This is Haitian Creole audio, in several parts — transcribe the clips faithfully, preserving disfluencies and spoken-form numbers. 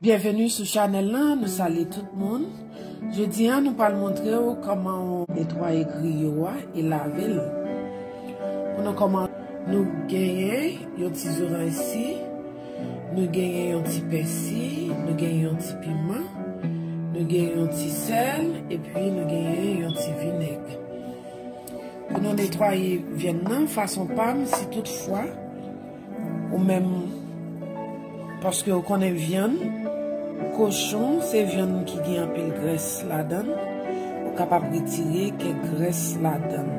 Byenveni sou chanèl lan, nou salye tout moun. Jodi a, nou pral montre w kòman w netwaye griyo a e lave l. Pou nou kòman, nou genyen yon ti zoranj si, nou genyen yon ti pèsi, nou genyen yon ti piman, nou genyen yon ti sèl, epi nou genyen yon ti vinèg. Pou nou netwaye vyann nan fason pa m, si toutfwa ou menm, paske ou konnen vyann kochon se vyann ki gen anpil grès ladan l, ou kapab retire kèk grès ladan l.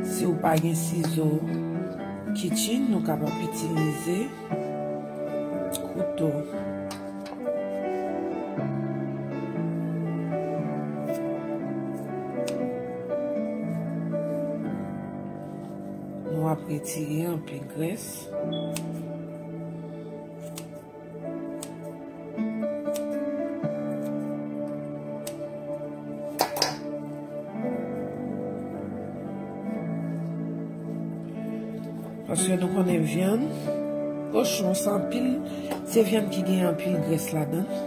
Si w pa gen sizo kitchen, nou kapab itilize kouto. Nou ap retire anpil grès. Paske nou konnen vyann kochon se anpil, se vyann ki gen anpil grès ladan l.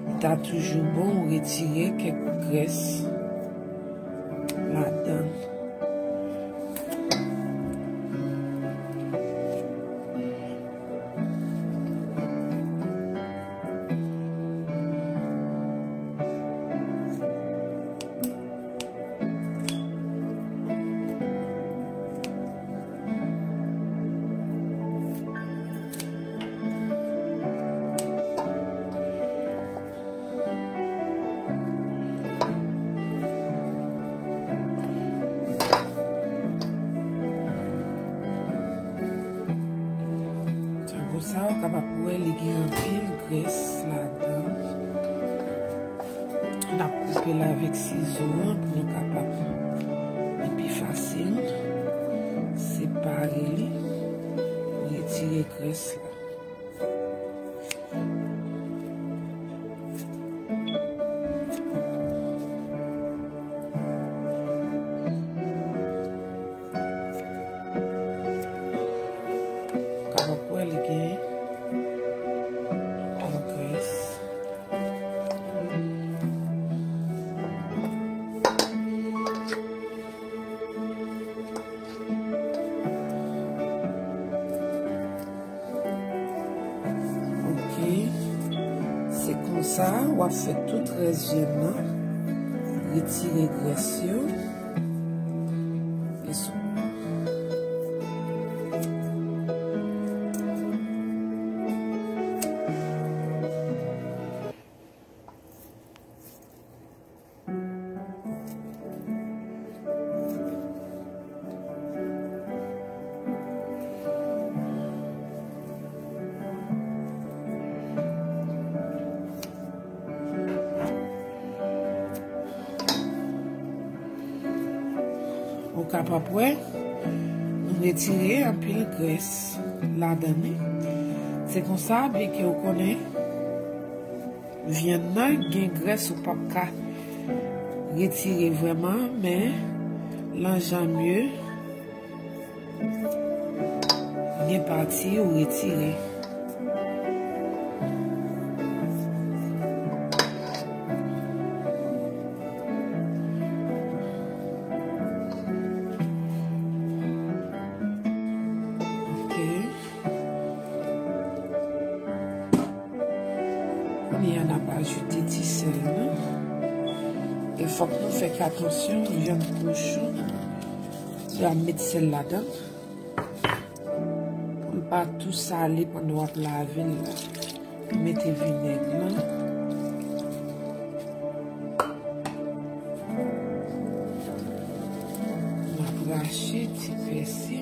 Li ta toujou bon ou retire kèk grès ladan l. Tankou sa, ou kapab wè li gen anpil grès ladan. N ap koupe l avèk sizo an pou nou kapab li pi fasil separe li, retire grès la. Kapab wè li gen yon grès. Ok. Se konsa w ap fè tout rès vyann nan. Retire grès yo. E sou. Ou kapab wè, nou retire anpil grès ladan li. Se konsa, byenke ou konnen, vyann nan gen grès ou p ap ka retire vrèman, men lan jan mye, gen pati ou retire. Ok. Kounye a n ap ajoute ti sèl nou. E fòk nou fè atansyon, vyann kochon, lè w ap met sèl ladan l, pou l pa twò sale pandan w ap lave l la. Mete vinèg lan. N ap rache ti pèsi.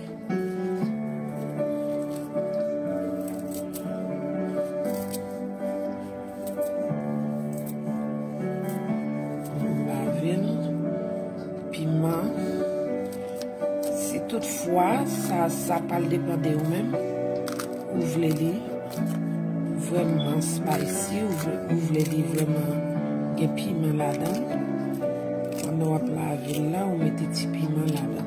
Lave l. Piman. Si toutfwa, sa, sa pral depann de ou menm. Ou vle li vrèman spicy, ou vle, ou vle li vrèman gen piman ladan l. Pandan w ap lave l la, ou mete ti piman ladan l.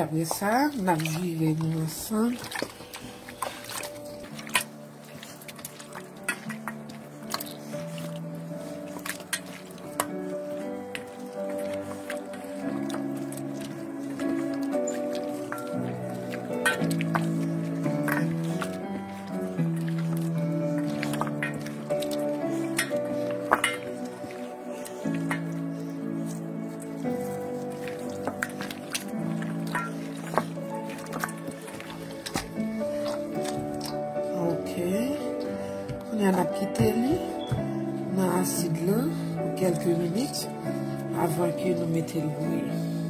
Apre sa, n ap vire nou ansanm. Ok. Kounye a n ap kite li nan asid lan pou kèlke minit avan ke nou mete l bouyi.